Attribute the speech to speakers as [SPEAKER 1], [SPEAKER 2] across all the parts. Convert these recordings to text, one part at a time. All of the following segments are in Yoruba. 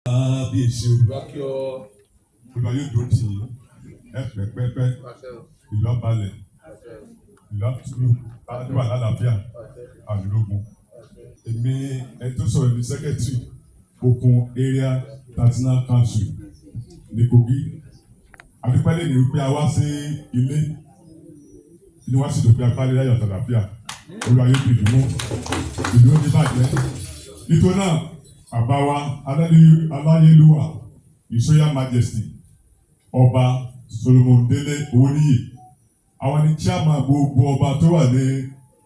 [SPEAKER 1] Kábíyèsí o, Olúwa yóò dúró tì yín, ẹ pẹ́pẹ́pẹ́, ìlú abalẹ̀, ìlú àtúrò wà lálàáfíà, àdúrógún. Èmi ẹni tó sọ̀rọ̀ ní secretary Okun Area Traditional Council ní Kogi. Adúpẹ́ lè ní wípé a wá sí ilé, inú wa sì dùn pé a pálí láyọ̀ àtàlàáfíà. Olúwa yóò dìbò mú ìlú ní bàjẹ́. Nítorí náà, bàbá wa aláyélúwà, His Royal Majesty Ọba Solomon Délé Owóníyì, àwọn ni chairman gbogbo ọba tó wà ní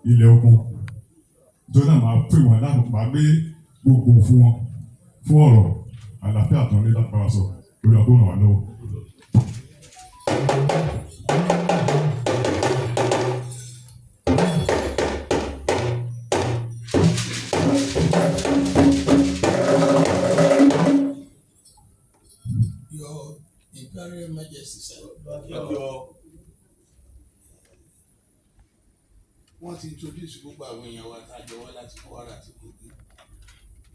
[SPEAKER 1] ilẹ̀ Ògùn. Nítorí náà, máa pè wọ́n láàbò, máa gbé gbogbo fún wọn fún ọ̀rọ̀ àlàáfíà tó ń ní láti bá wa sọ. Olúwa kó ràn wá lọ́wọ́.
[SPEAKER 2] Your Imperial Majesty, sir. Wọ́n ti introduce gbogbo àwọn èèyàn wa tá a jọ wá láti Kwara àti Kogi.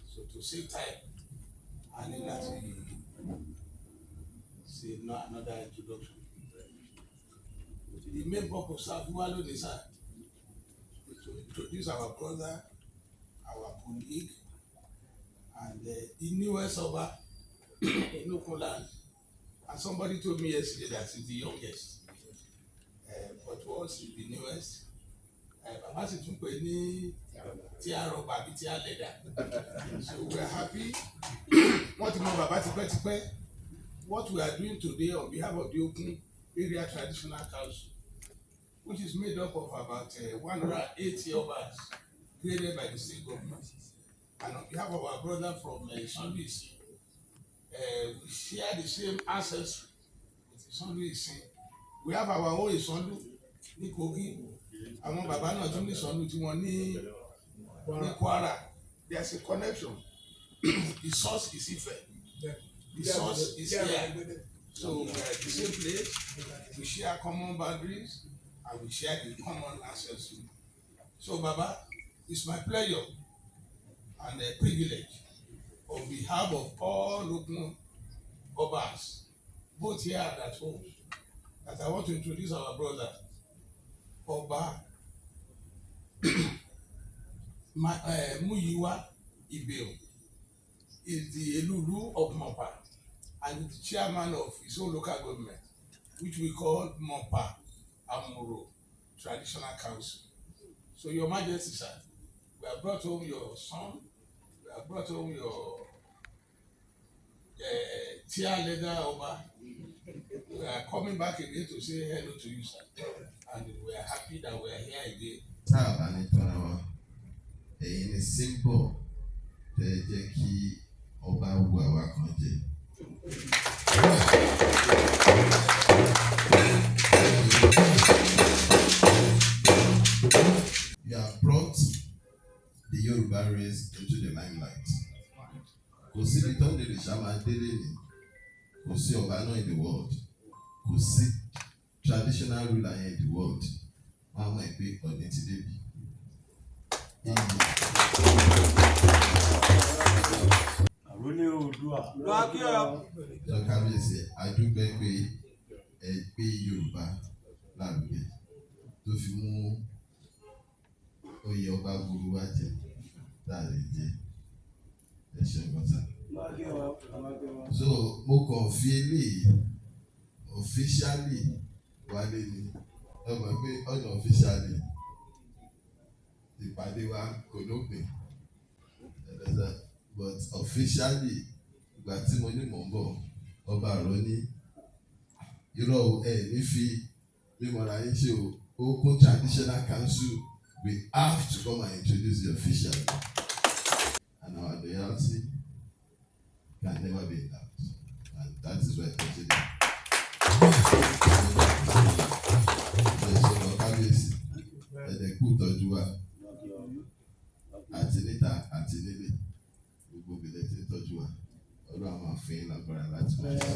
[SPEAKER 2] So to save time, a ní láti ṣe no another introduction. The main purpose of wá lónìí, sir, is to introduce our brother, our colleague, and the newest Ọba in Okun land. And somebody told me yesterday that he's the youngest. But to us, he's the newest. Bàbá sì tún pè ní tí a rọba àbí tí a lẹ̀dà. So we are happy. Wọ́n ti mọ bàbá tipẹ́tipẹ́. What we are doing today on behalf of the Okun Area Traditional Council, which is made up of about 180 Obas created by the state government, and on behalf of our brother from Isanlu Isin, we share the same ancestry with Isanlu Isin. We have our own Isanlu ní Kogi. Àwọn bàbá náà tún ní Isanlu tí wọ́n ní Kwara. There is a connection. The source is Ife. The source is here. So we are at the same place. We share common boundaries and we share the common ancestry. So Baba, it's my pleasure and a privilege on behalf of all Okun Obas, both here and at home, that I want to introduce our brother, Ọba Muyiwa Ibeo, is the Elulu of Mopa and the chairman of his own local government, which we call Mopa Amuro Traditional Council. So, Your Majesty, sir, we have brought home your son, we have brought home your tear leather Oba. We are coming back again to say hello to you, sir. And we are happy that we are here again.
[SPEAKER 3] Tá a bá ní tọ́ra wa, ẹ̀yin ni symbol tẹ́ ẹ jẹ́ kí ọba wu àwa kan jẹ. You have brought the Yoruba race into the limelight. Kò síbi tó ń lè ṣá máa délé ní, kò sí ọba náà in the world, kò sí traditional ruler yẹn in the world, wọ́n á mọ̀ pé Ọ̀ọ̀ni ti débi. Iyì.
[SPEAKER 4] Àrólé Oòduà.
[SPEAKER 3] Sọ kábíyèsí, adúpẹ́ pé ẹ gbé Yorùbá lárugẹ tó fi mú oyè ọba gbogbo wa jẹ tá a lè jẹ. Ẹ ṣeun gan sir. So mo kàn fi eléyìí officially wálé ni. Ẹ mọ̀ pé ọ̀nà officially ìpàdé wa kò lópin, but officially, ìgbà tí mo ní mò ń bọ̀, ọba àrò ní irọ́ o, ẹ ní fi mímọ́ra yín ṣe o. Okun Traditional Council, we have to come and introduce you officially, and our loyalty can never be in doubt, and that is why I continue. Ẹ ṣe lọ kábíyèsí, ẹ dẹ̀ kú ìtọ́jú wa àti níta àti nílé, gbogbo ìbílẹ̀ tí ń tọ́jú wa. Ọlọ́run á máa fún yín lágbára láti máa ṣe.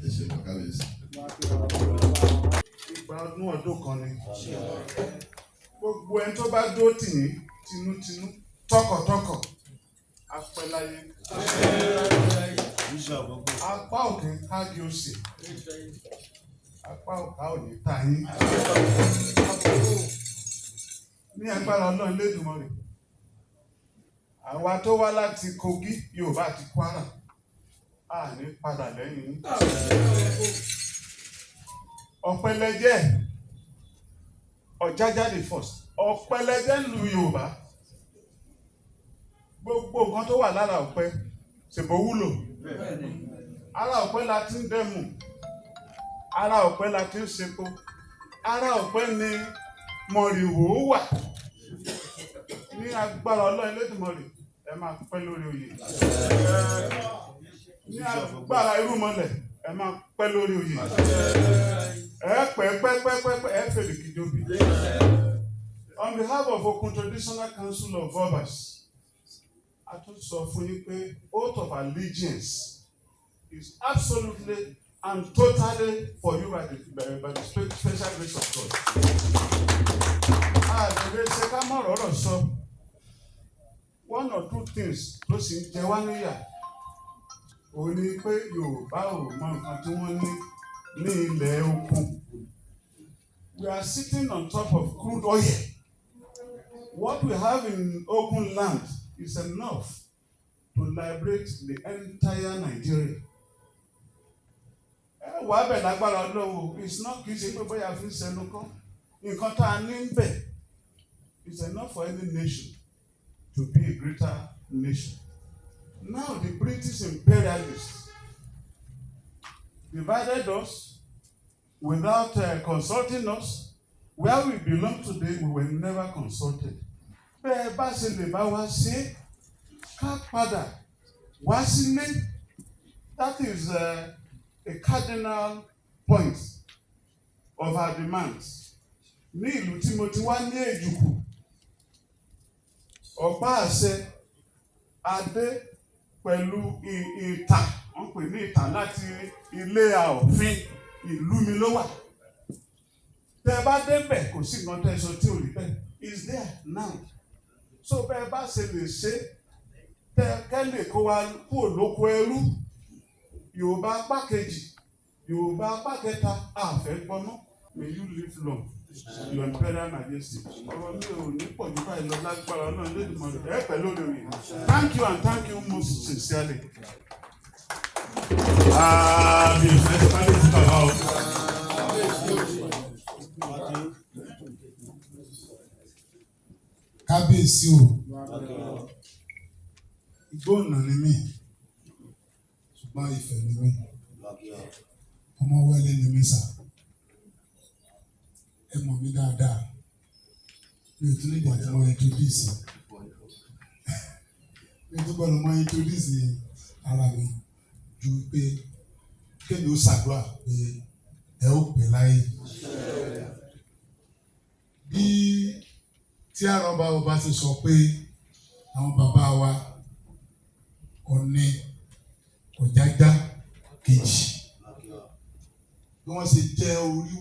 [SPEAKER 3] Ẹ ṣe lọ kábíyèsí.
[SPEAKER 5] Ìgbà ọdún ọdún kan ni. Gbogbo ẹni tó bá dúró tì yín tinútinú, tọkàntọkàn, á pẹ́ láyé. Apá òkè kági òsì, apá òkà ò ní ta yín. Ní agbára Ọlọ́run Lédùmarè, àwa tó wá láti Kogi, Yorùbá àti Kwara, a ní padà lẹ́yìn yín. Ọ̀pẹ̀lẹ̀jẹ́ Ọ̀jájá the first, ọ̀pẹ̀lẹ̀jẹ́ lu Yorùbá. Gbogbo nǹkan tó wà lára ọ̀pẹ ṣèbó wúlò. Ara ọ̀pẹ la ti ń dẹ́mu, ara ọ̀pẹ la ti ń sepo, ara ọ̀pẹ ni mọ̀rìwò wà. Ní agbára Ọlọ́run Elédùmarè, ẹ máa pẹ́ lórí oyè. Ní agbára irúnmọlẹ̀, ẹ máa pẹ́ lórí oyè. Ẹ pẹ́ pẹ́ pẹ́ pẹ́ pẹ́, ẹ fèrè kìjọbi. On behalf of Okun Traditional Council of Obas, a tún sọ fún yín pé oath of allegiance is absolutely and totally for you by the special grace of God. A lè ṣe ká mọ̀ ọ̀rọ̀ sọ. One or two things tó sì ń jẹ wá níyà òun ni pé Yorùbá ò mọ nǹkan tí wọ́n ní ní ilẹ̀ Okun. We are sitting on top of crude oil. What we have in Okun land is enough to liberate the entire Nigeria. Ẹ wà bẹ̀ lágbára Ọlọ́run, it's not, kì í ṣe pé bóyá fi ń sẹnu kọ́. Nǹkan tá a ní ń bẹ̀ is enough for any nation to be a greater nation. Now the British imperialists divided us without consulting us. Where we belong today, we were never consulted. Bẹ́ẹ̀ bá ṣe lè bá wa ṣe ká padà wá sílé, that is a cardinal point of our demands. Ní ìlú tí mo ti wá ní Èjùkù, ọ̀pá àṣẹ adé pẹ̀lú ìtà, wọ́n pè ní ìtà láti ilé àòfin ìlú mi ló wà. Tẹ́ ẹ bá débẹ̀, kò sí nǹkan tẹ́ ẹ sọ tí ò rí bẹ́ẹ̀, is there now. So bẹ́ẹ̀ bá ṣe lè ṣe tẹ́ kẹ́ lè kó wa kúrò lóko ẹrú, Yorùbá apá kejì, Yorùbá apá kẹta, àfẹ́ gbọmọ́. May you live long, Your Imperial Majesty. Ọ̀rọ̀ mi ò ní pọ̀ jù báyìí lọ. Lágbára Ọlọ́run Lédùmarè, ẹ pẹ̀lú olórí. Thank you and thank you most sincerely.
[SPEAKER 1] Kábíyèsí, ẹ kábíyèsí bàbá o.
[SPEAKER 2] Kábíyèsí o, Igbóònà ni mí, ṣùgbọ́n Ifẹ̀ ni mí, ọmọ wẹ́lé ni mí sà. Ẹ mọ̀ mí dáadáa, mi ò tún nígbà tí mo introduce, mi ò tún gbọ́dọ̀ mọ introduce ara mi ju pé kémi ó ṣàdúrà pé ẹ ó pẹ́ láyé. Bí tí àrọ́bá ọba ti sọ pé àwọn bàbá wa Ọ̀ọ̀ni Ọ̀jájá kejì, bí wọ́n ṣe jẹ́ orí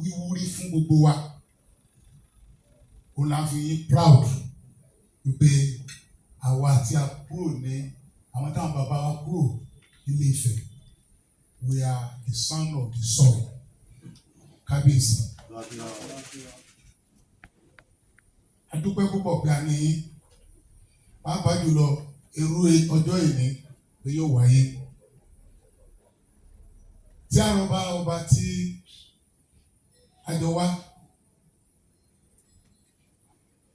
[SPEAKER 2] wíwúrí fún gbogbo wa, òun là ń fi yín proud wípé àwa tí a kúrò ní àwọn táwọn bàbá wa kúrò nílé Ifẹ̀, we are the son of the soil. Kábíyèsí, a dúpẹ́ púpọ̀ pé a ní yín, pàápàá jùlọ irú ọjọ́ ìní pé yóò wáyé tí àrọ́bá ọba tí a jọ wá.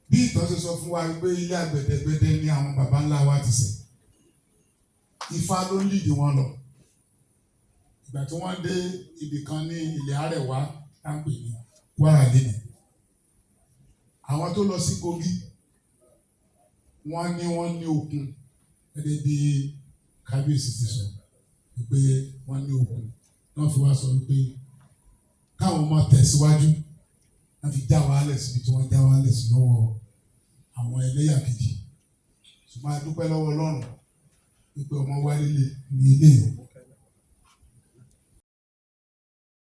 [SPEAKER 2] Bí ìtàn ṣe sọ fún wa pé ilé àgbẹ̀dẹ̀gbẹ̀dẹ̀ ni àwọn baba ńlá wa ti ṣẹ̀, Ifá ló ń lìdí wọn lọ. Ìgbà tí wọ́n dé ibì kan ní ilẹ̀ Àrẹ̀wá tá ń pè ní Kwara lẹ́nu, àwọn tó lọ sí Kogi, wọ́n ní okun gẹ́gẹ́ bí kábíyèsí ti sọ wípé wọ́n ní okun náà, fi wá sọ wípé káwọn máa tẹ̀síwájú, wọ́n fi já wàhálẹ̀ síbi tí wọ́n já wàhálẹ̀ sí lọ́wọ́ àwọn ẹlẹ́yà kejì. Ṣùgbọ́n a dúpẹ́ lọ́wọ́ Ọlọ́run wípé ọmọ wálé ní ilé yìí.